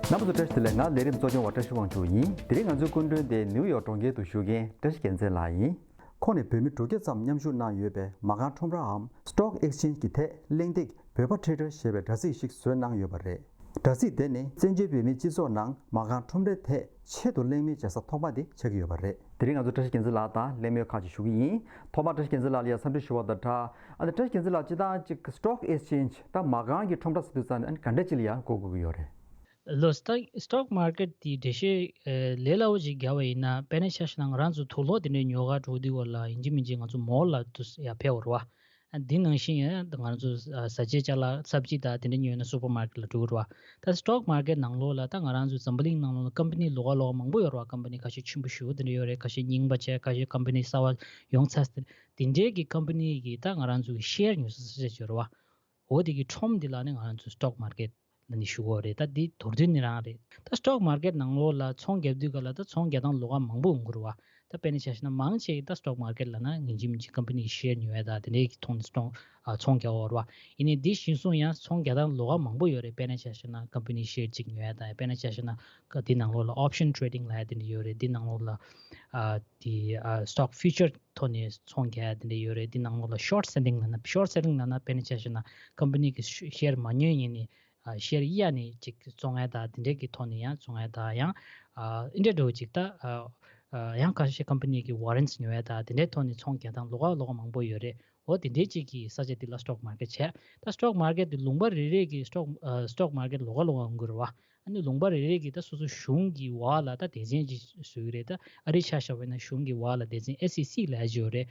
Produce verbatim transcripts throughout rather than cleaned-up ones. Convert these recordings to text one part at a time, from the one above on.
རྣམ་པ་ཚོ་བཀྲ་ཤིས་བདེ་ལེགས། ང་ལས་རིམ་གཙོ་སྐྱོང་བ་བཀྲ་ཤིས་དབང་ཕྱུག་ཡིན། དེ་རིང་ང་ཚོའི་སྐུ་མགྲོན་དེ་ནིའུ་ཡོག་གྲོང་ཁྱེར་དུ་བཞུགས་མཁན་བཀྲ་ཤིས་རྒྱལ་མཚན་ལགས་ཡིན། ཁོང་ནས་བོད་མི་དྲུག་བརྒྱ་ཙམ་མཉམ་ཞུགས་གནང་ཡོད་པའི་མ་རྐང་ཁྲོམ་རའམ་Stock Exchange གྱི་ཐད་གླེང་སྟེགས་བོད་པ་ཊེ་ཌར་ཞེས་པའི་དྲ་ཚིགས་ཤིག་བཟོས་གནང་ཡོད་པ་རེད། དྲ་ཚིགས་དེ་ནི་བཙན་བྱོལ་བོད་མིའི་སྤྱི་ཚོགས་ནང་མ་རྐང་ཁྲོམ་རའི་ཐད་ཆེད་དུ་གླེང་མོལ་བྱེད་ས་ཐོག་མ་དེ་ཆགས་ཀྱི་ཡོད་པ་རེད། དེ་རིང་ང་ཚོ་བཀྲ་ཤིས་རྒྱལ་མཚན་ལགས་དང་གླེང་མོལ་ཁག་ཅིག་ཞུ་གི་ཡིན། ཐོག་མར་བཀྲ་ཤིས་རྒྱལ་མཚན་ལགས་ལ་ཡང་འཚམས་འདྲི་ཞུ་བ་དང་སྦྲགས། ཨ་ནི་བཀྲ་ཤིས་རྒྱལ་མཚན་ལགས་སྤྱིར་བཏང་ཅིག་Stock Exchange ད་མ་རྐང་གི་ཁྲོམ་ར་ཟེར་དུས་ཙང་ནས་ཨ་ནི་ག་འདྲ་ཅིག་ལ་ཡང་གོ་དགོས་ཀྱི་ཡོད་རེད། ལོ་སྟ་stock market དེའི་འགྲེལ་བཤད་ལས་སླ་བོ་ཅིག་རྒྱག་པ་ཡིན་ན། དཔེར་ན་ཆ་བཞག་ན་ང་རང་ཚོ་དུག་ལོག་དེ་འདྲའི་ཉོ་གར་འགྲོ་དུས་སྐབས་ལ་ཡིན་གཅིག་མིན་གཅིག་ང་ཚོ་མོལ་ལ་དུ་ཡར་ཕེབས་པ་རེད་བ། འདི་ནང་བཞིན་ཡང་ང་ཚོ་བཟའ་ཆས་ཅ་ལག་སབ་ཇི་དང་དེ་འདྲ་ཉོས་ན་སུ་པར་མར་ཀེཊ་ལ་འགྲོ་གི་རེད་བ། ད་སི་ཊོག་མར་ཀེཊ་ནང་ལོགས་ལ་ད་ང་རང་ཚོ་འཛམ་བུ་གླིང་ནང་ལོགས་ལ་ཀམ་པ་ནི་ལོགས་ཀ་ལོགས་ཀ་མང་པོ་ཡོད་རེད་བ། ཀམ་པ་ནི་ཁ་ཤས་ཆེན་པོ་ཞེ་པོ་དེ་འདྲ་ཡོད་རེད། ཁ་ཤས་རྙིང་པ་བྱས། ཁ་ཤས་ཀམ་པ་ནི་གསར་བ་ཡོང་ཚར། དེ་འདྲའི་གི་ཀམ་པ་ནི་གི་ད་ང་རང་ཚོ་གི་ཤེར་ཉོ་ས་ས་ཆ་ཅིག་ཡོད་རེད་བ། འོ་དེ་གི་ཁྲོམ་འདི་ལ་ནི་ང་རང་ཚོ་སི་ཊོག་མར་ཀེཊ་ལ་ནི་ཞུ་གི་ཡོད་རེད། ད་འདི་མདོར་བསྡུས་ནི་རང་རེད། ད་སི་ཊོག་མར་ཀེཊ་ནང་ལོགས་ལ་ཚོང་རྒྱག་དུས་སྐབས་ལ་ད་ཚོང་རྒྱག་སྟངས་ལོགས་ཀ་མང་པོ་ཡོང་གི་རེད་བ། ད་དཔེར་ན་ཆ་བཞག་ན་མང་ཆེ་ད་སི་ཊོག་མར་ཀེཊ་ལབ་ན་ཡིན་གཅིག་མིན་གཅིག་ཀམ་པ་ནི་ཤེར་ཉོ་ཡ་ད་དེ་འདྲའི་གི་ཐོག་ནས་སི་ཊོག་ཨ་ཚོང་རྒྱག་གི་ཡོད་རེད་བ། ཡིན་ནའི་འདི་གཞིར་བཟུང་ཡང་ཚོང་རྒྱག་སྟངས་ལོགས་ཀ་མང་པོ་ཡོད་རེད། དཔེར་ན་ཆ་བཞག་ན་ཀམ་པ་ནི་ཤེར་གཅིག་ཉོ་ཡ་ད། དཔེར་ན་ཆ་བཞག་ན་ཀ་འདི་ནང་ལོགས་ལ་ཨོབ་ཤན་ཊེ་ཌིང་ལབ་ཡ་དེ་འདྲ་ཡོད་རེད། འདི་ནང་ལོགས་ལ་ཨ་དེ་ཨ་སི་ཊོག་ཕིའུ་ཅར་ཐོག་ནས་ཚོང་རྒྱག་ཡ་དེ་འདྲ་ཡོད་རེད། འདི་ནང་ལོགས་ལ་ཤོར་ཊ་སེ་ལིང་ལབ་ན། ཤོར་ཊ་སེ་ལིང་ལབ་ན་དཔེར་ན་ཆ་བཞག་ན་ཀམ་པ་ནི་གི་ཤེར་མ་ཉོས་ཡིན་ནའི་ཨ་ཤེར་གཡར་ནས་ཅིག་བཙོང་ཡ་ད་དེ་འདྲའི་གི་ཐོག་ནས་ཡང་བཙོང་ཡ་ད། ཡང་ཨ་འདི་འདྲ་འདྲ་བོ་ཅིག་ད་ཨ་ཨ་ཡང་ཁ་ཤས་ཀམ་པ་ནི་གི་ཝ་རེན་ཊི་ཉོ་ཡ་ད་དེ་འདྲའི་ཐོག་ནས་ཚོང་རྒྱག་སྟངས་ལོགས་ཀ་ལོགས་ཀ་མང་པོ་ཡོད་རེད། འོ་དེ་འདྲའི་ཅིག་གི་ས་ཆ་དེ་ལ་སི་ཊོག་མར་ཀེཊ་བྱས། ད་སི་ཊོག་མར་ཀེཊ་དེ་ལུང་པ་རེ་རེ་གི་སི་ཊོག་ཨ་སི་ཊོག་མར་ཀེཊ་ལོགས་ཀ་ལོགས་ཀ་ཡོང་གི་རེད་བ། ཨ་ནི་ལུང་པ་རེ་རེ་གི་ད་སོ་སོ་གཞུང་གི་འོག་ལ་ད་སྡེ་ཚན་ཅིག་བཟོས་ཀྱི་རེད། ད་ཨ་རི་ཆ་བཞག་པ་ཡིན་ན་གཞུང་གི་འོག་ལ་སྡེ་ཚན་ཨེ་སི་སི་ལབ་ཡ་ཅིག་ཡོད་རེད།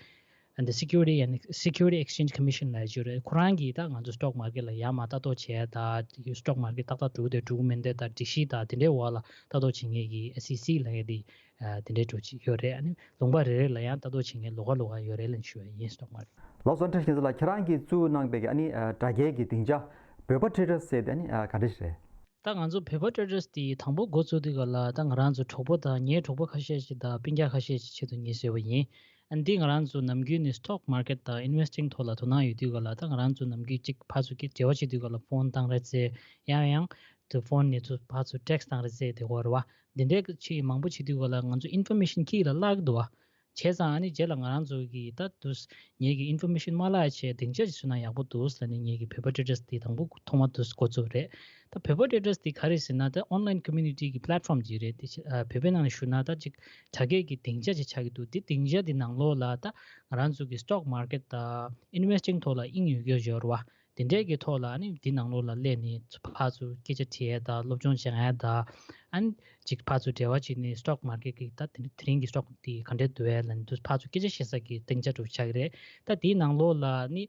And the Security and Security Exchange Commission ལབ་ཡ་ཅིག་ཡོད་རེད། ཁོ་རང་གིས་ད་ང་ཚོ་སི་ཊོག་མར་ཀེཊ་ལ་ཡར་མར་ལྟ་རྟོག་བྱས་ད། སི་ཊོག་མར་ཀེཊ་ཏག་ཏག་འགྲོ་གི་འདུག་འགྲོ་གི་མི་འདུག་ད་སྒྲིག་གཞི་ད་དེ་འདྲའི་འོག་ལ་ལྟ་རྟོག་བྱེད་མཁན་གྱི་ཨེ་སི་སི་ལབ་ཡ་དེ་ཨ་དེ་འདྲའི་འགྲོ་གི་ཡོད་རེད། ཨ་ནི་ལུང་པ་རེ་རེ་ལ་ཡང་ལྟ་རྟོག་བྱེད་མཁན་ལོགས་ཀ་ལོགས་ཀ་ཡོད་རེད་ལབ་ཞུ་བ་ཡིན། སི་ཊོག་མར་ཀེཊ། ལགས་སོ། བཀྲ་ཤིས་རྒྱལ་མཚན་ལགས། ཁྱེད་རང་གིས་བཙུགས་གནང་པའི་གི་ཨ་ནི་ཨ་དྲ་རྒྱའི་གི་སྡིངས་ཆ་བོད་པ་ཊེ་ཌར་ཟེར་དེ་ཨ་ནི་ཨ་ག་འདྲ་ཞིག་རེད། ད་ང་ཚོ་བོད་པ་ཊེ་ཌར་དེ་དང་པོ་འགོ་བཙུགས་དུས་སྐབས་ལ་ད་ང་རང་ཚོ་གྲོགས་པོ་དང་ངའི་གྲོགས་པོ་ཁ་ཤས་ཤིག་དང་སྤུན་ཀྱག་ཁ་ཤས་ཤིག་ཆེད་དུ་ངས་བཟོས་པ་ཡིན། ཨ་འདི་ང་རང་ཚོ་ནམ་རྒྱུན་ནས་སི་ཊོག་མར་ཀེཊ་དང་ཨིན་ཝེ་སི་ཊིང་ཐོག་ལ་དོ་སྣང་ཡོད་དུས་སྐབས་ལ་ད་ང་རང་ཚོ་ནམ་རྒྱུན་གཅིག་ཕར་ཚུར་གཅིག་འབྲེལ་བ་བྱེད་དུས་སྐབས་ལ་ཕོན་བཏང་རེད་ཟེར། ཡང་ཡང་དུ་ཕོན་ནས་ཚུར་ཕར་ཚུར་ཊེག་སི་བཏང་རེད་ཟེར་དེ་གོ་རེད་བ། འདི་འདྲའི་ཆེས་མང་པོ་བྱེད་དུས་སྐབས་ལ་ང་ཚོ་ཨིན་ཕོར་མེ་ཤན་དཀྱིལ་ལ་བརླག་གི་འདུག་བ། བྱས་ཙང་ཨ་ནི་རྗེས་ལ་ང་རང་ཚོ་གིས་ད་དུས་ངེད་ཀྱི་ཨིན་ཕོར་མེ་ཤན་མ་བརླག་ཡ་ཆེད་སྡིངས་ཆ་ཅིག་བཟོས་ན་ཡག་པོ་འདུག་ལབ་ནས་ངེད་ཀྱི་བོད་པ་ཊེ་ཌར་དེ་དང་པོ་ཐོག་མ་དུས་འགོ་བཙུགས་རེད། ད་བོད་པ་ཊེ་ཌར་དེ་ག་རེ་ཟེར་ན་ད་ཨོན་ལ་ཡིན་ཀོ་མུ་ནི་ཊི་གི་པི་ལེ་ཊི་ཕོམ་ཅིག་རེད། དེ་ཨ་བོད་པའི་ནང་ནས་ཞུ་ན་ད་ཅིག་དྲ་རྒྱའི་གི་སྡིངས་ཆ་ཅིག་ཆགས་ཀྱི་འདུག་དེ་སྡིངས་ཆ་དེ་ནང་ལོགས་ལ་ད་ང་རང་ཚོ་གི་སི་ཊོག་མར་ཀེཊ་དང་ཨིན་ཝེ་སི་ཊིང་ཐོག་ལ་དབྱིངས་ཡོད་རྒྱུ་འབྱོར་བ། དེ་འདྲས་ཀྱི་ཐོག་ལ་ནི་འདི་ནང་ལོགས་ལ་སླེབས་ནས་ཕར་ཚུར་སྐད་ཆ་དྲི་ཡས་དང་སློབ་སྦྱོང་སྦྱང་ཡས་དང་། ཨ་ནི་ཅིག་ཕར་ཚུར་འབྲེལ་བ་བྱས་ནས་སི་ཊོག་མར་ཀེཊ་ཀྱི་ད་དེ་དེ་རིང་གི་སི་ཊོག་དེ་ག་འདྲས་འདུག་ཡས་ལབ་ནས་འདུག་ཕར་ཚུར་སྐད་ཆ་བཤད་ས་ཀྱི་སྡིངས་ཆ་འདྲ་པོ་ཆགས་ཀྱི་རེད། ད་དེའི་ནང་ལོགས་ལ་ནི་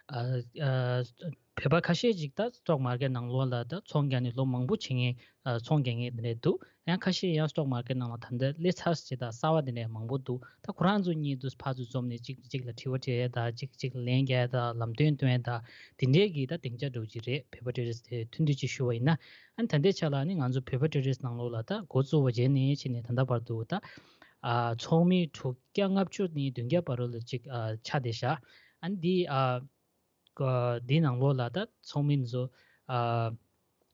ཨ་ཨ་བོད་པ་ཁ་ཤས་ཅིག་ད་སི་ཊོག་མར་ཀེཊ་ནང་ལོགས་ལ་ད་ཚོང་རྒྱག་ནས་ལོ་མང་པོ་བྱེད་མཁན་ཨ་ཚོང་རྒྱག་མཁན་དེ་འདྲས་འདུག་ཡང་ཁ་ཤས་ཡང་སི་ཊོག་མར་ཀེཊ་ནང་ལ་ད་ལྟ་སླེབས་ཚར་ཟེར་ད་གསར་པ་དེ་འདྲས་མང་པོ་འདུག་ད་ཁོ་རང་ཚོ་གཉིས་དུས་ཕར་ཚུར་འཛོམས་ནས་གཅིག་གཅིག་ལ་དྲི་བ་དྲི་ཡས་དང་གཅིག་གཅིག་ལ་ལན་རྒྱག་ཡས་དང་ལམ་སྟོན་སྟོན་ཡས་དང་དེ་འདྲས་ཀྱི་ད་སྡིངས་ཆ་འདྲ་པོ་ཅིག་རེད། བོད་པ་ཊེ་ཌར་དེ་ཐུང་ཐུང་ཅིག་ཞུ་བ་ཡིན་ན། ཨ་ནི་ད་ལྟའི་ཆ་ལ་ནི་ང་ཚོ་བོད་པ་ཊེ་ཌར་ནང་ལོགས་ལ་ད་འགོ་བཙུགས་པ་བྱས་ནས་ཕྱིན་ནས་ད་ལྟ་བར་དུ་ད་ཨ་ཚོགས་མི་དྲུག་བརྒྱ་ལྔ་བཅུ་ནས་བདུན་བརྒྱ་བར་དུ་ལ་ཅིག་ཨ་ཆགས་བསྡད་ཤག་ཨ་ནི་འདི་ཨ་ཨ་འདི་ནང་ལོགས་ལ་ད་ཚོགས་མི་ཚོ་ཨ་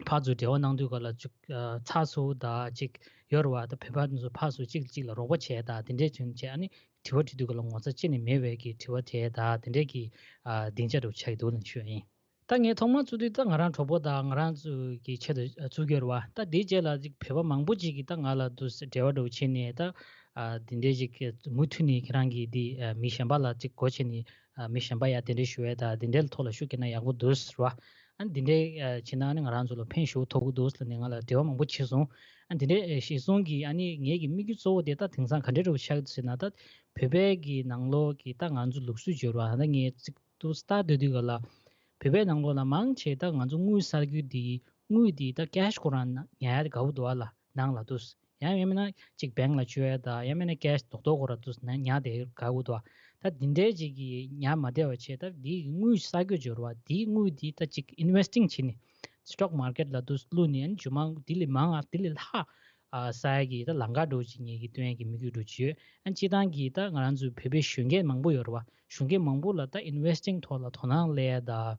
ཕར་ཚུར་འབྲེལ་བ་གནང་དུས་སྐབས་ལ་ཅིག་ཨ་ཚགས་ཚུད་དང་ཅིག་ཡོད་རེད་བ། ད་བོད་པ་ཚོ་ཕར་ཚུར་གཅིག་གཅིག་ལ་རོགས་པ་བྱས་དང་དེ་འདྲས་བྱུང་བྱས། ཨ་ནི་དྲི་བ་དྲི་དུས་སྐབས་ལ་ངོ་ཚ་གཅིག་ནས་མེད་པའི་གི་དྲི་བ་དྲིས་དང་དེ་འདྲས་ཀྱི་ཨ་སྡིངས་ཆ་འདྲ་པོ་ཆགས་ཀྱི་འདུག་ལབ་ཞུ་ཡ་ཡིན། ད་ངས་ཐོག་མར་བཙུགས་དུས་ད་ང་རང་གྲོགས་པོ་དང་ང་རང་ཚོ་གི་ཆེད་དུ་ཨ་བཙུགས་ཀྱི་ཡོད་རེད་བ། ད་དེའི་རྗེས་ལ་ཅིག་བོད་པ་མང་པོ་ཅིག་གིས་ད་ང་ལ་དུ་འབྲེལ་བ་འདྲ་པོ་བྱས་ནས་ད་ཨ་དེ་འདྲས་ཅིག་མུ་མཐུད་ནས་ཁྱེད་རང་གིས་འདི་ཨ་མི་གཞན་པ་ལ་ཅིག་སྒོ་ཕྱེ་ནས། ཨ་མི་གཞན་པ་ཡ་དེ་འདྲས་ཞུ་ཡས་དང་དེ་འདྲའི་ཐོག་ལ་ཤུགས་རྒྱག་ན་ཡག་པོ་འདུག་ཟེར་བ། ཨ་ནི་དེ་འདྲས་ཨ་བྱས་ན་ནི་ང་རང་ཚོ་ལ་ཕན་ཞེ་པོ་ཐོགས་ཀྱི་འདུག་ཟེར་ནས་ང་ལ་འབྲེལ་བ་མང་པོ་བྱས་སོང་། ཨ་ནི་དེ་འདྲས་ཨ་གཞིར་བཟུང་གིས་ཨ་ནི་ངེད་ཀྱི་དམིགས་ཡུལ་གཙོ་བོ་དེ་ད་དེང་སང་ག་འདྲས་འདྲ་པོ་ཆགས་ཀྱི་འདུག་ཟེར་ན། ད་བོད་པའི་གི་ནང་ལོགས་ཀྱི་ད་ང་ཚོ་ལུགས་སྲོལ་འབྱོར་བ་ད་ངས་ཅིག་ཏུ་ལྟ་སྡོད་དུས་སྐབས་ལ། བོད་པའི་ནང་ལོགས་ལ་མང་ཆེ་ད་ང་ཚོ་དངུལ་གསར་སྐྱོན་དེ་དངུལ་དེ་ད་ཀེ་ཤི་ཁོ་རང་ཉར་ཡ་དེ་དགའ་པོ་འདུག་ཨ་ལ། ནང་ལ་འདུག་ཡང་ཡང་མིན་ན་གཅིག་བེང་ལ་བཅོལ་ཡ་དང་ཡང་མིན་ན་ཀེ་ཤི་རྡོག་རྡོག་ཁོ་ར་འདུག་ན་ཉར་བསྡད་དགའ་པོ་འདུག་ད་འདི་འདྲའི་ཅིག་གི་ཉར་མ་བསྡད་པ་བྱས། ད་འདི་དངུལ་གསར་སྐྱོན་འབྱོར་བ་འདི་དངུལ་འདི་ད་ཅིག་ཨིན་ཝེ་སི་ཊིང་བྱས་ནས་སི་ཊོག་མར་ཀེཊ་ལ་འདུག་བླུགས་ནས་ཨ་ནི་ཇུ་མང་འདི་ལས་མང་ང་འདི་ལས་ལྷག་ཨ་ས་ཡ་གི་ད་ལམ་ཁ་འདྲ་པོ་ཅིག་ངེད་ཀྱི་སྟོན་ཡ་གི་དམིགས་ཡུལ་འདྲ་པོ་ཅིག་ཡོད། ཨ་ནི་སྤྱིར་བཏང་གི་ད་ང་རང་ཚོའི་བོད་པའི་གཞོན་སྐྱེས་མང་པོ་ཡོད་རེད་བ། གཞོན་སྐྱེས་མང་པོ་ལ་ད་ཨིན་ཝེ་སི་ཊིང་ཐོག་ལ་དོ་སྣང་སླེབས་ཡ་དང་།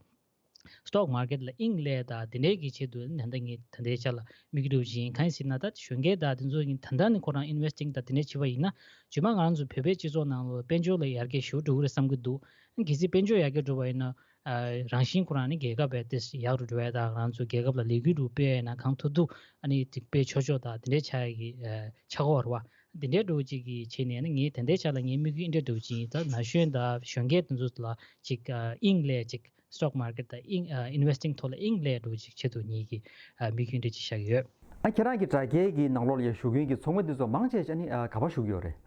སི་ཊོག་མར་ཀེཊ་ལ་དབྱིངས་སླེབས་དང་དེ་འདྲའི་གི་ཆེད་དུ་ད་ལྟ་ངས་ད་ལྟའི་ཆ་ལ་དམིགས་ཡུལ་འདྲ་བོ་ཅིག་ཡིན། གང་ཡིན་ཟེར་ན་ད་གཞོན་སྐྱེས་དང་དེ་ཚོ་ཡིན་ད་ལྟ་ནས་ཁོ་རང་ཨིན་ཝེ་སི་ཊིང་དང་དེ་འདྲ་བྱེད་པ་ཡིན་ན་རྗེས་མ་ང་རང་ཚོ་བོད་པའི་སྤྱི་ཚོགས་ནང་ལ་དཔལ་འབྱོར་ལ་ཡར་རྒྱས་ཞེ་པོ་འགྲོ་གི་རེད་བསམ་གྱི་འདུག་གལ་སྲིད་དཔལ་འབྱོར་ཡར་རྒྱས་འགྲོ་བ་ཡིན་ན་ཨ་རང་བཞིན་ཁོ་རང་ནི་རྒྱལ་ཁབ་བས་ཏེ་ཡག་རུ་འགྲོ་ཡ་དང་ང་རང་ཚོ་རྒྱལ་ཁབ་ལ་ལས་འགུལ་འགྲོ་སྤེལ་ཡ་ཡིན་ན་གང་ཐུབ་ཐུབ་ཨ་ནི་དེ་སྤེལ་ཆོག་ཆོག་དང་དེ་འདྲའི་ཆགས་ཡ་གི་ཨ་ཆགས་ཀྱི་ཡོད་རེད་བ། དེ་འདྲའི་འདྲ་བོ་ཅིག་གི་བྱས་ནས་ནི་ངས་ད་ལྟའི་ཆ་ལ་ངའི་དམིགས་ཡུལ་འདི་འདྲའི་འདྲ་བོ་ཅིག་ཡིན། ད་ན་གཞོན་དང་གཞོན་སྐྱེས་དེ་ཚོ་ལ་ཅིག་ཨ་དབྱིངས་སླེབས་ཅིག་སི་ཊོག་མར་ཀེཊ་དང་དབྱིངས་ཨ་ཨིན་ཝེ་སི་ཊིང་ཐོག་ལ་དབྱིངས་སླེབས་འདྲ་བོ་ཅིག་ཆེད་དུ་ངེད་ཀྱི་ཨ་དམིགས་ཡུལ་འདི་ཅིག་བཞག་གི་ཡོད། ཨ་ཁྱེད་རང་གི་དྲ་རྒྱའི་གི་ནང་ལོགས་ལ་ཡ་ཞུགས་མཁན་གྱི་ཚོགས་མི་དེ་ཚོ་མང་ཆེ་ཤས་ནི་ཨ་ག་པར་ཞུགས་ཀྱི་ཡོད་རེད།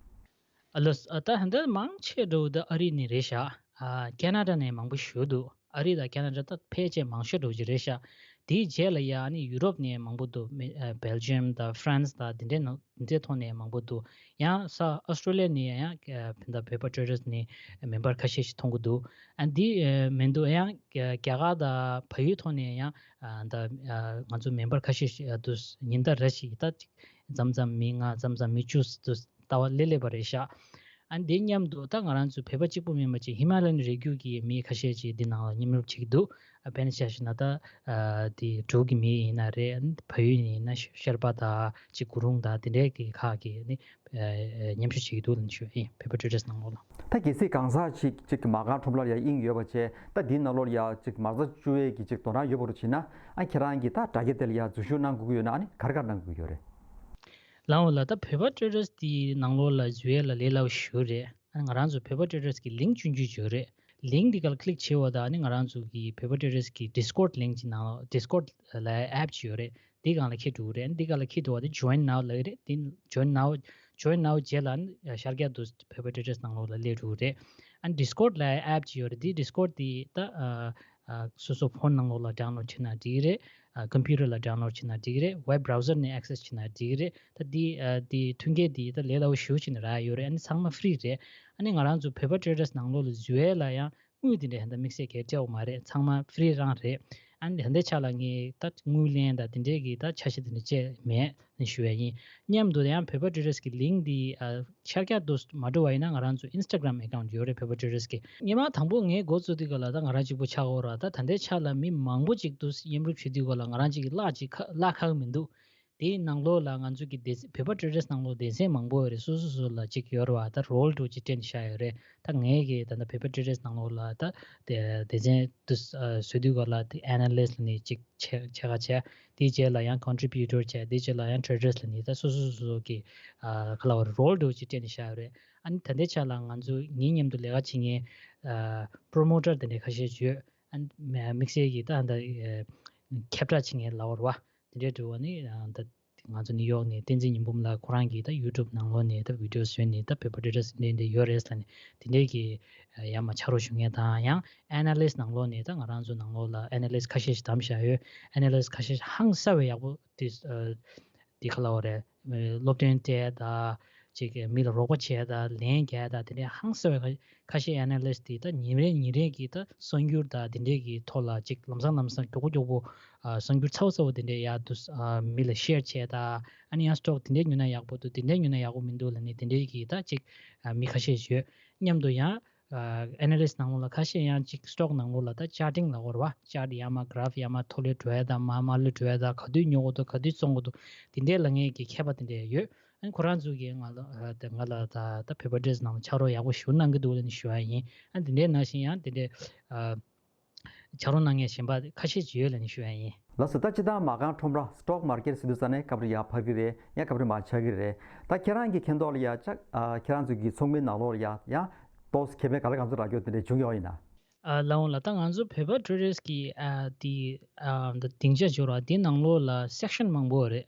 ཨ་ལགས་ཨ་ད་ཧན་ད་མང་ཆེ་འདྲ་བོ་ད་ཨ་རི་ནས་རེད་ཤག་ཨ་ཁེ་ན་ཌ་ནས་མང་པོ་ཞུགས་འདུག་ཨ་རི་དང་ཁེ་ན་ཌ་ད་ཕལ་ཆེར་མང་ཤོས་འདྲ་བོ་ཅིག་རེད་ཤག་དེའི་རྗེས་ལ་ཡ་ཨ་ནི་ཡུ་རོབ་ནས་མང་པོ་འདུག་མི་ཨ་སྦེལ་ཇི་ཡམ་དང་ཧྥ་རན་སི་དང་དེ་འདྲའི་ནང་དེ་ཚོའི་ཐོག་ནས་མང་པོ་འདུག་ཡང་ས་ཨོ་སི་ཀྲོ་ལི་ཡ་ནས་ཡང་ཨ་ད་བོད་པ་ཊེ་རོ་རི་སི་ཊི་ནས་མེམ་བར་ཁ་ཤས་ཤིག་མཐོང་གི་འདུག་ཨ་འདི་ཨ་མི་འདུག་ཡང་ཨ་རྒྱ་གར་དང་བལ་ཡུལ་ཐོག་ནས་ཡང་ཨ་ད་ཨ་ང་ཚོ་མེམ་བར་ཁ་ཤས་ཤིག་ཨ་འདུག་ཉིན་ལྟར་རེ་ཞིག་ད་ཅིག་མཚམས་མཚམས་མི་ལྔ་མཚམས་མཚམས་མི་བཅུ་འདུག་ལྟ་བ་སླེབས་སླེབས་པ་རེད་ཤག་ཨ་འདི་མཉམ་དུ་ད་ང་རང་ཚོ་བོད་པ་གཅིག་པུ་མིན་པ་ཅིག་ཧི་མ་ལ་ཡན་རི་རྒྱུད་ཀྱི་མི་ཁ་ཤས་ཅིག་འདི་ནང་ལ་མཉམ་རུབ་བྱེད་ཀྱི་འདུག་ཨ་དཔེར་ན་ཆ་བཞག་ན་ད་ཨ་དེ་འབྲུག་གི་མི་ཡིན་ན་རེད། ཨ་ནི་བལ་ཡུལ་ཡིན་ན་ཤར་པ་དང་ཅིག་གུ་རུང་དང་དེ་འདྲའི་གི་ཁག་གི་ནི་ཨ་མཉམ་ཞུགས་བྱེད་ཀྱི་འདུག་ལབ་ཞུ་ཡིན། བོད་པ་ཊེ་རོ་རི་སི་ཊི་ནང་ལོགས་ལ། ད་གལ་སྲིད་གང་ཟག་ཅིག་ཅིག་མ་རྐང་ཁྲོམ་ར་ལ་ཡ་དབྱིངས་ཡོད་པ་བྱས་ད་འདིའི་ནང་ལོགས་ལ་ཡ་ཅིག་མ་རྩ་བཅུག་ཡས་ཀྱི་ཅིག་དོ་སྣང་ཡོད་པ་རུ་བྱས་ན་ཨ་ཁྱེད་རང་གི་ད་དྲ་རྒྱ་དེ་ལ་ཡ་འཛུལ་ཞུགས་གནང་དགོས་ཀྱི་ཡོད་ན་ཨ་ནི་ག་རེ་ག་རེ་གནང་དགོས་ཀྱི་ཡོད་རེད། ལའོ་ལ་ད་བོད་པ་ཊེ་རོ་རི་སི་ཊི་དེའི་ནང་ལོགས་ལ་འཛུལ་ཡས་ལ་ལས་སླ་པོ་ཞེ་པོ་རེད། ཨ་ང་རང་ཚོ་བོད་པ་ཊེ་རོ་རི་སི་ཊི་གི་ལིང་ཀི་སྐྱོན་བརྗོད་བྱེད་ཡོད་རེད། ལིང་ཀི་འདི་ག་ལ་ཀི་ལིག་བྱས་པ་དང་ཨ་ནི་ང་རང་ཚོ་གི་བོད་པ་ཊེ་རོ་རི་སི་ཊི་གི་ཌིས་ཀོཌ་ལིང་ཀི་ཅིག་ནང་ལོགས་ཌིས་ཀོཌ་ལ་ཨེབ་ཅིག་ཡོད་རེད། འདི་སྒང་ལ་འཁྱེར་འགྲོ་གི་རེད། འདི་སྒང་ལ་འཁྱེར་འགྲོ་བ་དེ་ཇོའིན་ནའོ་ལབ་ཀྱི་རེད། དེ་ཇོའིན་ནའོ་ཇོའིན་ནའོ་རྗེས་ལ་ཨ་ནི་ཤར་རྒྱག་ཏུ་བོད་པ་ཊེ་རོ་རི་སི་ཊི་ནང་ལོགས་ལ་སླེབས་འགྲོ་གི་རེད། ཨ་ནི་ཌིས་ཀོཌ་ལ་ཨེབ་ཅིག་ཡོད་རེད། འདི་ཌིས་ཀོཌ་དེ་ད་ཨ་ཨ་སོ་སོ་ཕོན་ནང་ལོགས་ལ་ཌའོན་ལོཌ་བྱེད་ན་འགྲིག་གི་རེད། ཨ་ཀམ་པུ་ཊར་ལ་ཌའོན་ལོཌ་བྱེད་ན་འགྲིག་གི་རེད། ཝེབ་བྷ་རའུ་ཟར་ནས་ཨེག་སེ་སི་བྱེད་ན་འགྲིག་གི་རེད། ད་འདི་ཨ་འདི་མཐུན་རྐྱེན་འདི་ད་ལས་སླ་པོ་ཞེ་པོ་ཅིག་ནས་རག་ཡོད་རེད། ཨ་ནི་ཚང་མ་ཧྥི་རི་རེད། ཨ་ནི་ང་རང་ཚོ་བོད་པ་ཊེ་རོ་རི་སི་ཊི་ནང་ལོགས་ལ་འཛུལ་ཡས་ལ་ཡང་དངུལ་དེ་འདྲ་ཧན་ད་དམིགས་བསལ་གྱི་སྤྲད་ཡོད་མ་རེད། ཚང་མ་ཧྥི་རི་རང་རེད། ཨ་ནི་ད་ལྟའི་ཆ་ལ་ངས་ད་དངུལ་ལེན་དང་དེ་འདྲའི་གི་ད་འཆར་གཞི་དེ་འདྲ་བཅས་མེད་ནས་ཞུ་ཡ་ཡིན། མཉམ་དུ་ཡང་བོད་པ་ཊེ་རོ་རི་སི་ཊི་གི་ལིང་ཀི་འདི་ཨ་ཤར་རྒྱག་ཏུ་མ་འགྲོ་བ་ཡིན་ན་ང་རང་ཚོ་ཨིན་སི་ཊ་གྷ་རམ་ཨེ་ཀའུན་ཊི་ཡོད་རེད། བོད་པ་ཊེ་རོ་རི་སི་ཊི་གི། སྔོན་མ་དང་པོ་ངས་འགོ་བཙུགས་དུས་སྐབས་ལ་ད་ང་རང་གཅིག་པུ་ཆགས་ཡོད་རེད། ད་ད་ལྟའི་ཆ་ལ་མི་མང་པོ་ཅིག་ཏུ་མཉམ་རུབ་བྱེད་དུས་སྐབས་ལ་ང་རང་གཅིག་གི་གླ་ཅིག་ཁ་གླ་ཁག་མི་འདུག་དེའི་ནང་ལོགས་ལ་ང་ཚོ་གི་སྡེ་བོད་པ་ཊེ་རོ་རི་སི་ཊི་ནང་ལོགས་སྡེ་ཚན་མང་པོ་ཡོད་རེད། སོ་སོ་སོ་ལ་གཅིག་ཡོད་རེད་བ། ད་རོལ་འདྲ་བོ་ཅིག་སྤྲད་ནས་བཞག་ཡོད་རེད། ད་ངས་གི་ད་ལྟ་བོད་པ་ཊེ་རོ་རི་སི་ཊི་ནང་ལོགས་ལ་ད་སྡེ་སྡེ་ཚན་དུ་བཟོ་དུས་སྐབས་ལ་དེ་ཨེ་ན་ལིསི་ཊི་ལབ་ནས་གཅིག་ཕྱེད་ཕྱེད་ཀ་བྱས། དེའི་རྗེས་ལ་ཡང་ཀོན་ཊི་བྷིའུ་ཊར་བྱས། དེའི་རྗེས་ལ་ཡང་ཊེ་རེ་ཌར་སི་ལབ་ནས་ད་སོ་སོ་སོ་སོ་གི་ཨ་ག་ལབ་དགོས་རེད། རོལ་འདྲ་བོ་ཅིག་སྤྲད་ནས་བཞག་ཡོད་རེད། ཨ་ནི་ད་ལྟའི་ཆ་ལ་ང་ཚོ་ངའི་མཉམ་དུ་ལས་ཀ་བྱེད་མཁན་ཨ་པྲོ་མོ་ཊར་དེ་འདྲ་ཁ་ཤས་ཡོད། ཨ་ནི་དམིགས་བསལ་གྱི་ད་ད་ཨ་ཁྱབ་བསྒྲགས་བྱེད་མཁན་ལབ་དགོས་རེད་བ། དེ་འདྲའི་འདྲ་བོ་ནི་ཨ་ད་ང་ཚོ་ནིའུ་ཡོག་ནས་བསྟན་འཛིན་ཉི་འབུམ་ལགས་ཁོ་རང་གིས་ད་ཡུ་ཊུབ་ནང་ལོགས་ནས་ད་བི་ཌི་ཡོ་བཟོས་ནས་ད་བོད་པ་ཊེ་རོ་རི་སི་ཊི་འདི་འདི་ཡོད་རེད་ལབ་ནས་དེ་འདྲའི་གི་ཡར་མར་ཕྱག་རོགས་ཞུ་མཁན་དང་། ཡང་ཨེ་ན་ལིསི་ཊི་ནང་ལོགས་ནས་ད་ང་རང་ཚོ་ནང་ལོགས་ལ་ཨེ་ན་ལིསི་ཊི་ཁ་ཤས་ཤིག་བདམས་བཞག་ཡོད། ཨེ་ན་ལིསི་ཊི་ཁ་ཤས་ཤིག་ཧང་སང་བའི་ཡག་པོ་དེ་དེ་ག་ལབ་དགོས་རེད། སློབ་སྟོན་སྤྲད་དང་ཅིག་མི་ལ་རོགས་པ་བྱས་དང་ལན་རྒྱག་དང་དེ་འདྲའི་ཧང་སང་བའི་ཁ་ཤས་ཨེ་ན་ལིསི་ཊི་དེ་ད་ཉིན་རེ་ཉིན་རེ་གི་ད་གསར་འགྱུར་དང་དེ་འདྲའི་གི་ཐོག་ལ་ཅིག་ལམ་སང་ལམ་སང་མགྱོགས་པོ་མགྱོགས་པོ་ཨ་གསར་འགྱུར་ཚ་བོ་ཚ་བོ་དེ་འདྲའི་ཡར་དུ་ཨ་མི་ལ་ཤེར་བྱས་དང་། ཨ་ནི་ཡང་སི་ཊོག་དེ་འདྲའི་ཉོས་ན་ཡག་པོ་འདུག་དེ་འདྲའི་ཉོས་ན་ཡག་པོ་མི་འདུག་ལབ་ནས་དེ་འདྲའི་གི་ད་ཅིག་ཨ་མི་ཁ་ཤས་ཡོད། མཉམ་དུ་ཡང་ཨ་ཨེ་ན་ལིསི་ཊི་ནང་ལོགས་ལ་ཁ་ཤས་ཡང་ཅིག་སི་ཊོག་ནང་ལོགས་ལ་ད་ཅར་ཊིང་ལབ་དགོས་རེད་བ། ཅར་ཊི་ཡར་མར་གྷ་རཕ་ཡར་མར་མཐོ་ལོས་འགྲོ་ཡ་དང་མར་དམའ་ལོས་འགྲོ་ཡ་དང་ག་དུས་ཉོ་དགོས་འདུག་ག་དུས་བཙོང་དགོས་འདུག་དེ་འདྲའི་ལ་ངས་ཀྱི་མཁས་པ་དེ་འདྲ་ཡོད། ཨ་ནི་ཁོ་རང་ཚོ་གིས་ང་ལ་ཨ་དེ་ང་ལ་ད་ད་བོད་པ་ཊེ་རོ་རི་སི་ཊི་ནང་ལ་ཕྱག་རོགས་ཡག་པོ་ཞེ་པོ་གནང་གི་འདུག་ལབ་ནས་ཞུ་བ་ཡིན། ཨ་ནི་དེ་འདྲའི་ནང་བཞིན་ཡང་དེ་འདྲའི་ཨ་ཕྱག་རོགས་གནང་མཁན་གཞན་པ་ཁ་ཤས་ཅིག་ཡོད་ལབ་ནས་ཞུ་བ་ཡིན། ལགས་སོ། ད་སྤྱིར་བཏང་མ་རྐང་ཁྲོམ་ར་སི་ཊོག་མར་ཀེཊ་ཟེར་དུས་ཙ་ནས་སྐབས་རེ་ཡར་འཕར་གི་རེད། ཡང་སྐབས་རེ་མར་ཆག་གི་རེད། ད་ཁྱེད་རང་གི་མཁྱེན་རྟོགས་ལ་ཡ་ཅག་ཨ་ཁྱེད་རང་ཚོ་གི་ཚོགས་མིའི་ནང་ལོགས་ལ་ཡ་ཡང་ཏོག་ཙམ་ཁེ་ཕན་ག་ལ་གང་འཚམ་རག་རྒྱུ་དེ་འདྲ་བྱུང་ཡོད་ཡིན་ན། ཨ་ལའོ་ལ་ད་ང་ཚོ་བོད་པ་ཊུ་རི་སི་ཊི་གི་ཨ་དེ་ཨ་ད་སྡིངས་ཆ་འབྱོར་བ་དེ་ནང་ལོགས་ལ་སེག་ཤན་མང་པོ་རེད།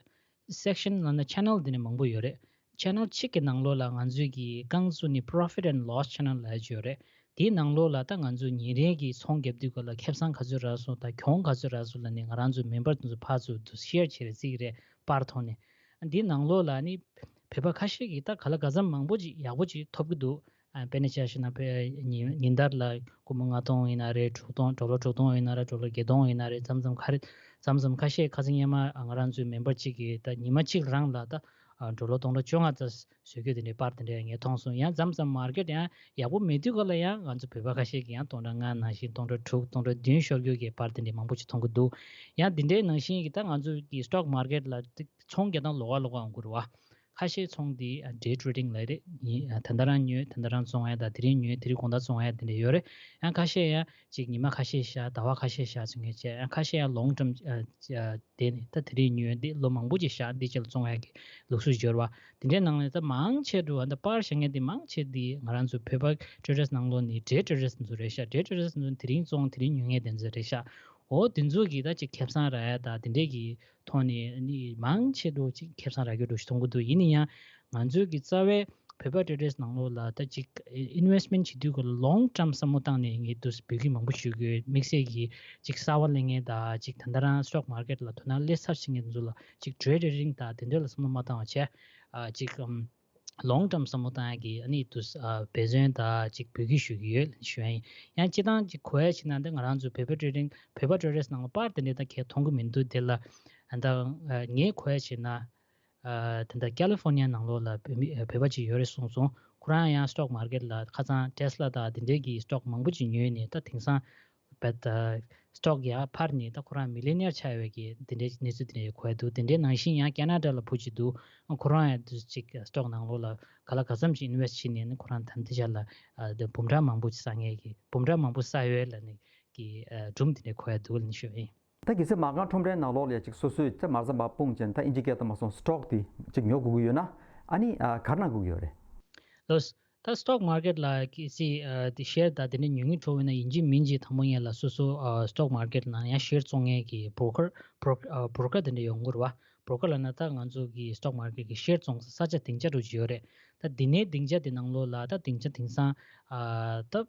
སེག་ཤན་ལབ་ན་ཆེ་ནལ་དེ་འདྲ་མང་པོ་ཡོད་རེད། ཆེ་ནལ་གཅིག་གི་ནང་ལོགས་ལ་ང་ཚོའི་གི་རྐང་བཙུགས་ནས་པོ་རོ་ཕིཊ་ཨེན་ལོ་སི་ཆེ་ནལ་ལབ་ཡ་ཅིག་ཡོད་རེད། དེའི་ནང་ལོགས་ལ་ད་ང་ཚོ་ཉིན་རེ་གི་ཚོང་རྒྱབ་དུས་སྐབས་ལ་ཁེ་བཟང་ག་ཚོད་རག་སོང་དང་གྱོང་ག་ཚོད་རག་སོང་ལབ་ནས་ང་རང་ཚོའི་མེམ་བར་དེ་ཚོ་ཕར་ཚུར་དུ་ཤེར་བྱེད་རེས་བྱེད་ཀྱི་རེད། པར་ཐོག་ནས། འདིའི་ནང་ལོགས་ལ་ནི་བོད་པ་ཁ་ཤས་ཀྱིས་ད་ག་ལ་ག་ཚོད་མང་པོ་ཅིག་ཡག་པོ་ཅིག་ཐོབ་ཀྱི་འདུག་ཨ་དཔེར་ན་ཆ་བཞག་ན་བོད་ཉིན་ཉིན་ལྟར་ལ་སྒོར་མོ་ལྔ་སྟོང་ཡིན་ན་རེད། དྲུག་སྟོང་ཌོ་ལར་དྲུག་སྟོང་ཡིན་ན་རེད། ཌོ་ལར་བརྒྱད་སྟོང་ཡིན་ན་རེད། མཚམས་མཚམས་ཁ་རེད། མཚམས་མཚམས་ཁ་ཤས་ཁ་སང་སྔོན་མ་ང་རང་ཚོའི་མེམ་བར་གཅིག་གིས་ད་ཉི་མ་གཅིག་རང་ལ་ད་ ཨ་ཌོ་ལར་སྟོང་ཕྲག་བཅོ་ལྔ་ཙམ་བཟོ་རྒྱུ་དེ་འདྲའི་པར་དེ་འདྲ་ངས་མཐོང་སོང་། ཡང་མཚམས་མཚམས་མར་ཀེཊ་ཡང་ཡག་པོ་མེད་དུས་སྐབས་ལ་ཡང་ང་ཚོ་བོད་པ་ཁ་ཤས་ཀྱིས་ཡང་སྟོང་ཕྲག་ལྔ་ནང་བཞིན་སྟོང་ཕྲག་དྲུག་སྟོང་ཕྲག་བདུན་ཤོར་རྒྱུ་གི་པར་དེ་འདྲའི་མང་པོ་ཅིག་མཐོང་གི་འདུག། ཡང་དེ་འདྲའི་ནང་བཞིན་གྱི་ད་ང་ཚོ་གི་སི་ཊོག་མར་ཀེཊ་ལ་ཚོང་རྒྱག་སྟངས་ལོགས་ཀ་ལོགས་ཀ་ཡོང་གི་རེད་བ། ཁ་ཤས་ཚོང་འདི་ཌེ་ཊེ་རེ་ཌིང་ལབ་རེད། ཡིན་ད་ལྟ་རང་ཉོས་ད་ལྟ་རང་བཙོང་ཡ་ད་དེ་རིང་ཉོས་དེ་རིང་དགོང་དག་བཙོང་ཡ་དེ་འདྲ་ཡོད་རེད། ཡང་ཁ་ཤས་ཡང་ཅིག་ཉི་མ་ཁ་ཤས་བཞག་ཟླ་བ་ཁ་ཤས་བཞག་ཚུན་ངས་བྱས། ཡང་ཁ་ཤས་ཡང་ལོང་ཊརམ་དེ་ནི་ད་དེ་རིང་ཉོས་འདི་ལོ་མང་པོ་ཅིག་བཞག་འདི་ཅིག་ལ་བཙོང་ཡ་གི་ལུགས་སྲོལ་ཅིག་ཡོད་རེད་བ། དེ་འདྲའི་ནང་ནས་ད་མང་ཆེ་འགྲོ་བ་ད་པར་བཞག་མཁན་དེ་མང་ཆེ་དེ་ང་རང་ཚོ་བོད་པ་ཊེ་རེ་ཌར་ནང་ལོགས་ནས་ཌེ་ཊེ་རེ་ཌར་ཚོ་རེད་ཤག། ཌེ་ཊེ་རེ་ཌར་ཚོ་དེ་རིང་བཙོང་དེ་རིང་ཉོ་མཁན་དེ་ཚོ་རེད་ཤག། འོ་དེ་ཚོ་གི་ད་ཅིག་ཁེ་བཟང་རག་ཡ་ད་དེ་འདྲའི་གི་ཐོག་ནས་ནི་མང་ཆེ་འགྲོ་ཅིག་ཁེ་བཟང་རག་རྒྱུ་འགྲོ་ཞིག་མཐོང་གི་འདུག། ཡིན་ན་ཡང་ང་ཚོའི་གི་རྩ་བའི་བོད་པ་ཊེ་རེ་ཌར་ནང་ལོགས་ལ་ད་ཅིག་ཨིན་ཝེསི་མེན་ཊི་བྱེད་དུས་སྐབས་ལ་ལོང་ཊརམ་བསམ་བློ་བཏང་ནས་ངས་འདུག་སེ་འབོད་སྐུལ་མང་པོ་ཞུ་གི་ཡོད། དམིགས་བསལ་གྱི་ཅིག་གསར་པ་ལེན་མཁན་དང་ཅིག་ད་ལྟ་རང་སི་ཊོག་མར་ཀེཊ་ལ་དོ་སྣང་སླེབས་ཚར་ཕྱིན་མཁན་ཚོ་ལ་ཅིག་ཌེ་ཊེ་རེ་ཌིང་དང་དེ་འདྲ་ལ་བསམ་བློ་མ་བཏང་བ་བྱས། ཨ་ཅིག་ཨམ་ལོང་ཊརམ་བསམ་བློ་བཏང་ཡ་གི་ཨ་ནི་འདུག་སེ་ཨ་འབད་བརྩོན་དང་ཅིག་འབོད་སྐུལ་ཞུ་གི་ཡོད་ཞུ་ཡ་ཡིན། ཡང་སྤྱིར་བཏང་ཅིག་གོ་ཡ་ཕྱིན་ན་འདི་ང་རང་ཚོ་བོད་པ་ཊེ་རེ་ཌིང་བོད་པ་ཊེ་རེ་ཌར་ནང་ལ་པར་དེ་འདྲ་ད་གས་མཐོང་གི་མི་འདུག། དེ་ལ་ཨ་ད་ཨ་ངས་གོ་ཡ་ཕྱིན་ན། ཨ་ད་ལྟ་ཀ་ལི་ཧྥོར་ནི་ཡ་ནང་ལོགས་ལ་བོད་མི་ཨ་བོད་པ་ཅིག་ཡོད་རེད་གསུངས་སོང་། ཁོ་རང་ཡང་སི་ཊོག་མར་ཀེཊ་ལ་ཁ་སང་ཊེ་སི་ལ་དང་དེ་འདྲའི་གི་སི་ཊོག་མང་པོ་ཅིག་ཉོས་ནས་ད་དེང་སང་བད་ཨ་སི་ཊོག་ཡར་འཕར་ནས་ད་ཁོ་རང་མི་ལི་ཡ་ནེར་ཆགས་ཡོད་པའི་གི་དེ་འདྲའི་གནས་ཚུལ་དེ་འདྲ་ཡོད་གོ་ཡ་འདུག། དེ་འདྲའི་ནང་བཞིན་ཡང་ཁེ་ན་ཌ་ལ་བུ་ཅིག་འདུག། ཁོ་རང་ཡང་དུ་ཅིག་སི་ཊོག་ནང་ལོགས་ལ་ག་ལ་ག་ཙམ་ཅིག་ཨིན་ཝེསི་ཊི་བྱས་ནས་ནི་ཁོ་རང་ད་ལྟའི་ཆ་ལ་ཨ་འདི་འབུམ་ཕྲག་མང་པོ་ཅིག་བསགས་མཁན་གི་འབུམ་ཕྲག་མང་པོ་བསགས་ཡོད་ལབ་ནས་གི་ཨ་སྒྲུང་དེ་འདྲ་གོ་ཡ་འདུག་ལབ་ནས་ཞུ་བ་ཡིན། ད་གལ་སྲིད་མ་རྐང་ཁྲོམ་རའི་ནང་ལོགས་ལ་ཡ་ཅིག་སོ་སོས་ད་མ་རྩ་མ་སྤུངས་ཅན་ད་ཨིན་ཇི་སྐད་དུ་མ་སོང་སི་ཊོག་དེ་ཅིག་ཉོ་དགོས་ཀྱི་ཡོད་ན་ཨ་ནི་ཨ་ག་རེ་གནང་དགོས་ཀྱི་ཡོད་རེད། ལོས། ད་སི་ཊོག་མར་ཀེཊ་ལ་གི་སི་ཨ་དེ་ཤེར་ད་དེ་འདྲ་ཉོ་སྙིང་བྲོ་བས་ན་ཡིན་གཅིག་མིན་གཅིག་དང་པོ་ངེད་ལ་སོ་སོ་ཨ་སི་ཊོག་མར་ཀེཊ་ནང་ཡང་ཤེར་བཙོང་མཁན་གི་བྷོ་རོ་ཀར་བྷོ་རོ་ཀར་དེ་འདྲ་ཡོང་གི་རེད་བ། བྷོ་རོ་ཀར་ལབ་ན་ད་ང་ཚོ་གི་སི་ཊོག་མར་ཀེཊ་གི་ཤེར་བཙོང་ས་ས་ཆ་སྡིངས་ཆ་འདྲ་ཅིག་ཡོད་རེད། ད་དེ་ནས་སྡིངས་ཆ་དེ་ནང་ལོགས་ལ་ད་སྡིངས་ཆ་དེང་སང་ཨ་ད་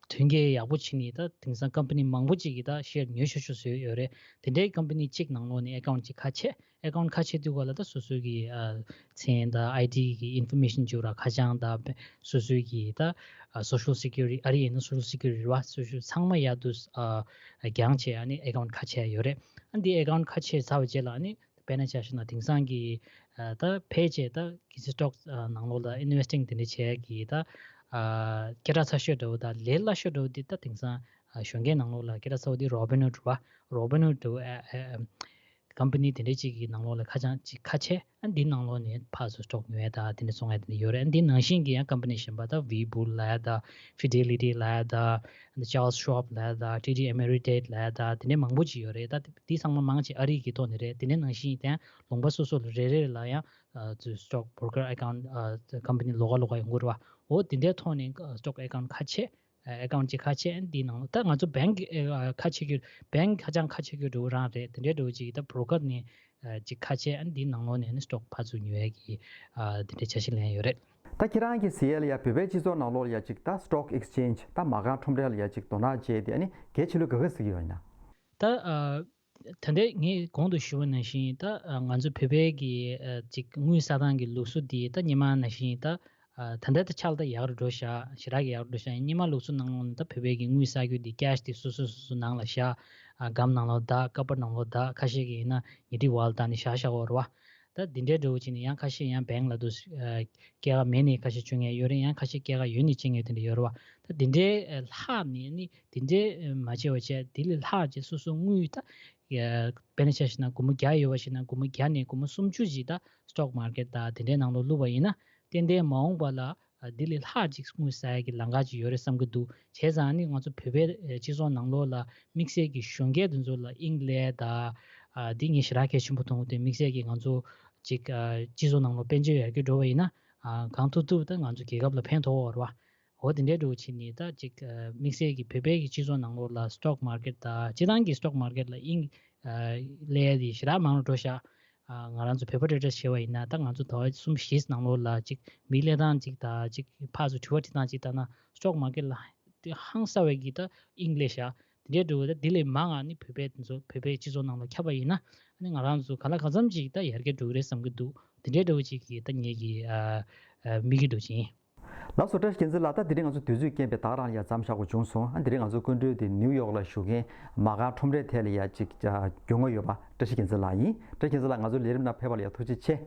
ཐོན་སྐྱེད་ཡག་པོ་བྱས་ནས་ད་དེང་སང་ཀམ་པ་ནི་མང་པོ་ཅིག་གིས་ད་ཤེར་ཉོ་ཆོག་ཆོག་བཟོས་ཡོད་རེད། དེ་འདྲའི་ཀམ་པ་ནི་གཅིག་ནང་ལོགས་ནས་ཨེ་ཀའུན་ཊི་ཅིག་ཁ་ཕྱེ། ཨེ་ཀའུན་ཊི་ཁ་ཕྱེ་དུས་སྐབས་ལ་ད་སོ་སོའི་གི་ཨ་མཚན་དང་ཨའི་ཌི་གི་ཨིན་ཕོར་མེ་ཤན་བཅུག་ར་ཁ་བྱང་དང་སོ་སོའི་གི་ད་ཨ་སོ་ཤལ་སི་ཀིའུ་རི་ཊི། ཨ་རི་ཡིན་ན་སོ་ཤལ་སི་ཀིའུ་རི་ཊི་རེད་བ། སོ་སོའི་ཚང་མ་ཡར་དུ་ཨ་བརྒྱངས་བྱས་ཨ་ནི་ཨེ་ཀའུན་ཊི་ཁ་ཕྱེ་ཡ་ཡོད་རེད། ཨ་འདི་ཨེ་ཀའུན་ཊི་ཁ་ཕྱེ་ཚར་བའི་རྗེས་ལ་ཨ་ནི་དཔེར་ན་ཆ་བཞག་ན་དེང་སང་གི་ཨ་ད་ཕལ་ཆེར་ད་གི་སི་ཊོག་ཨ་ནང་ལོགས་ལ་ཨིན་ཝེསི་ཊིང་དེ་འདྲ་བྱས་གི་ད་ཨ་སྐད་གྲགས་ཚ་ཤོས་འདྲ་བོ་དང་ལས་སླ་ཤོས་འདྲ་བོ་འདི་ད་དེང་སང་ཨ་གཞོན་སྐྱེས་ནང་ལོགས་ལ་སྐད་གྲགས་ཚ་བོ་འདི་རོ་བི་ནུཌ་རེད་བ། རོ་བི་ནུཌ་འདྲ་བོ་ཨ་ཨ་ཨ་ཀམ་པ་ནི་དེ་འདྲ་ཅིག་གི་ནང་ལོགས་ལ་ཁ་བྱང་ཅིག་ཁ་ཕྱེ། ཨ་འདི་ནང་ལོགས་ནས་ཕར་ཚུར་སི་ཊོག་ཉོ་ཡ་ད་དེ་འདྲ་བཙོང་ཡ་དེ་འདྲ་ཡོད་རེད། ཨ་འདི་ནང་བཞིན་གི་ཡང་ཀམ་པ་ནི་གཞན་པ་ད་ཝི་བུལ་ལབ་ཡ་ད་ཕི་ཌེ་ལི་ཊི་ལབ་ཡ་ད་ཅཱལ་སི་ཤུ་ཝབ་ལབ་ཡ་ད་ཊི་ཌི་ཨེ་མེ་རི་ཊྲེཌ་ལབ་ཡ་ད་དེ་འདྲ་མང་པོ་ཅིག་ཡོད་རེད། ད་འདི་ཚང་མ་མང་ཆེ་ཨ་རི་གི་ཐོག་ནས་རེད། དེ་འདྲ་ནང་བཞིན་དེ་ཡང་ལུང་པ་སོ་སོ་ལ་རེ་རེ་ལ་ཡང་ཨ་ཚུར་སི་ཊོག་བྷོ་རོ་ཀར་ཨེ་ཀའུན་ཊི་ཨ་ཀམ་པ་ནི་ལོགས་ཀ་ལོགས་ཀ་ཡོང་གི་རེད་བ། འོ་དེ་འདྲའི་ཐོག་ནས་ཨ་སི་ཊོག་ཨེ་ཀའུན་ཊི་ཁ་ཕྱེ། ཨེ་ཀའུན་ཊི་ཅིག་ཁ་ཕྱེ། ཨ་འདི་ནང་ལོགས་ད་ང་ཚོ་བེང་གི་ཨེ་ཁ་ཕྱེ་རྒྱུ་བེང་ཁ་བྱང་ཁ་ཕྱེ་རྒྱུ་འདྲ་བོ་རང་རེད། དེ་འདྲའི་འདྲ་བོ་ཅིག་ད་བྷོ་རོ་ཀར་ནས་ཨ་ཅིག་ཁ་ཕྱེ། ཨ་འདི་ནང་ལོགས་ནས་ནི་སི་ཊོག་ཕར་ཚུར་ཉོ་ཡ་གི་ཨ་དེ་འདྲའི་འཆར་གཞི་ལེན་ཡོད་རེད། ད་ཁྱེད་རང་གི་ཟེར་ཡ་ལ་ཡ་བོད་པའི་སྤྱི་ཚོགས་ནང་ལོགས་ལ་ཡ་ཅིག་ད་སི་ཊོག་ཨེག་སི་ཅེན་ཇི་ད་མ་རྐང་ཁྲོམ་ར་ལ་ཡ་ཅིག་དོ་སྣང་བྱས་ཏེ་ཨ་ནི་གལ་ཆེ་ལོས་ག་ག་ཟེར་གྱི་ཡོད་ཡིན་ན། ད་ཨ་ད་ལྟ་ངས་གོང་དུ་ཞུས་པ་ནང་བཞིན་ད་ཨ་ང་ཚོ་བོད་པའི་གི་ཨ་ཅིག་དངུལ་བསགས་སྟངས་ཀྱི་ལུགས་སྲོལ་འདི་ད་སྔོན་མ་ནང་བཞིན་ད་ཨ་ད་ལྟ་ད་ཆགས་ལ་ད་ཡག་རུ་འགྲོ་ཤག། ཞེ་དྲག་གི་ཡག་རུ་འགྲོ་ཤག། སྔོན་མ་ལུགས་སྲོལ་ནང་ལོགས་ནས་ད་བོད་པའི་གི་དངུལ་བསགས་རྒྱུ་འདི་ཀེ་ཤི་འདི་སོ་སོ་སོ་སོ་ནང་ལ་བཞག། ཨ་སྒམ་ནང་ལོགས་བསྡད། ཀ་པར་ནང་ལོགས་བསྡད། ཁ་ཤས་ཀྱིས་ཡིན་ན་ཉལ་ཁྲི་འོག་ལ་བསྡད་ནས་བཞག་བཞག་ཡོད་རེད་བ། ད་འདི་འདྲའི་འདྲ་བོ་བྱས་ནས་ཡང་ཁ་ཤས་ཡང་བེང་ལ་དུ་ཨ་སྐྱེད་ཀ་མེད་ནས་ཁ་ཤས་བཅོལ་མཁན་ཡོད་རེད། ཡང་ཁ་ཤས་སྐྱེད་ཀ་ཡོད་ནས་བཅོལ་མཁན་དེ་འདྲ་ཡོད་རེད་བ། ད་འདི་འདྲའི་ཨ་ལྷག་ནས་ནི་དེ་འདྲའི་མ་བྱས་པ་བྱས། དེ་ལས་ལྷག་ཅིག་སོ་སོ་དངུལ་ད་ཡ་དཔེར་ན་ཆ་བཞག་ན་སྒོར་མོ་བརྒྱ་ཡོད་པ་ཞིག་ན་སྒོར་མོ་བརྒྱ་ནས་སྒོར་མོ་སུམ་ཅུ་ཅིག་ད་སི་ཊོག་མར་ཀེཊ་ད་དེ་འདྲའི་ནང་ལོགས་བླུགས་པ་ཡིན་ན་ཏན་ཏན་མ་འོངས་པ་ལ་ཨ་འདི་ལས་ལྷག་ཅིག་དངུལ་བསགས་ཡ་གི་ལམ་ཁ་ཅིག་ཡོད་རེད་བསམ་གྱི་འདུག། བྱས་ཙང་ནི་ང་ཚོ་བོད་པའི་ཨ་སྤྱི་ཚོགས་ནང་ལོགས་ལ་དམིགས་བསལ་གྱི་གཞོན་སྐྱེས་དེ་ཚོ་ལ་དབྱིངས་སླེབས་ད་ཨ་འདི་ངས་ཞེ་དྲག་གལ་ཆེན་པོ་མཐོང་གི་འདུག། དམིགས་བསལ་གྱི་ང་ཚོ་ཅིག་ཨ་སྤྱི་ཚོགས་ནང་ལོགས་དཔལ་འབྱོར་ཡར་རྒྱས་འགྲོ་བ་ཡིན་ན་ཨ་གང་ཐུབ་ཐུབ་ད་ང་ཚོ་རྒྱལ་ཁབ་ལ་ཕན་ཐོགས་ཡོད་རེད་བ། འོ་དེ་འདྲའི་འདྲ་བོ་བྱས་ནས་ད་ཅིག་ཨ་དམིགས་བསལ་གྱི་བོད་པའི་གི་སྤྱི་ཚོགས་ནང་ལོགས་ལ་སི་ཊོག་མར་ཀེཊ་དང་སྤྱིར་བཏང་གི་སི་ཊོག་མར་ཀེཊ་ལ་དབྱིངས་ཨ་སླེབས་ཏེ་ཞེ་དྲག་མང་རུ་འགྲོ་ཤག། ཨ་ང་རང་ཚོ་བོད་པ་ཊེ་རེ་ཌར་བྱས་པ་ཡིན་ན་ད་ང་ཚོ་ཟླ་བ་གསུམ་བཞི་ནང་ལོགས་ལ་ཅིག་མི་སླེབས་སྟངས་ཅིག་དང་ཅིག་ཕར་ཚུར་དྲི་བ་དྲི་སྟངས་ཅིག་ལྟ་ན་སི་ཊོག་མར་ཀེཊ་ལ་དེ་ཧང་སང་བའི་གི་ད་དབྱིངས་སླེབས་ཤག། དེ་འདྲའི་འདྲ་བོ་ད་དེ་ལས་མང་ང་ནི་བོད་པའི་དེ་ཚོ་བོད་པའི་སྤྱི་ཚོགས་ནང་ལ་ཁྱབ་པ་ཡིན་ན་ཨ་ནི་ང་རང་ཚོ་ག་ལ་གང་འཚམ་ཅིག་ད་ཡར་རྒྱས་འགྲོ་གི་རེད་བསམ་གྱི་འདུག། དེ་འདྲའི་འདྲ་བོ་ཅིག་གི་ད་ངེད་ཀྱི་ཨ་ཨ་དམིགས་ཡུལ་འདྲ་བོ་ཅིག་ཡིན། ལགས་སོ། བཀྲ་ཤིས་རྒྱལ་མཚན་ལགས། ད་དེ་རིང་ང་ཚོ་དུས་ཚོད་རྐྱེན་པས་ད་ག་རང་ལ་ཡ་མཚམས་བཞག་དགོས་བྱུང་སོང་། ཨ་དེ་རིང་ང་ཚོ་སྐུ་མགྲོན་དེ་ནིའུ་ཡོག་ལ་བཞུགས་མཁན་མ་རྐང་ཁྲོམ་རའི་ཐད་ལ་ཡ་ཅིག་ཨ་མགྱོགས་མྱོང་ཡོད་པ་བཀྲ་ཤིས་རྒྱལ་མཚན་ལགས་ཡིན། བཀྲ་ཤིས་རྒྱལ་མཚན་ལགས་ང་ཚོའི་ལས་རིམ་ནང་ཕེབས་པ་ལ་ཡ་ཐུགས་རྗེ་ཆེ།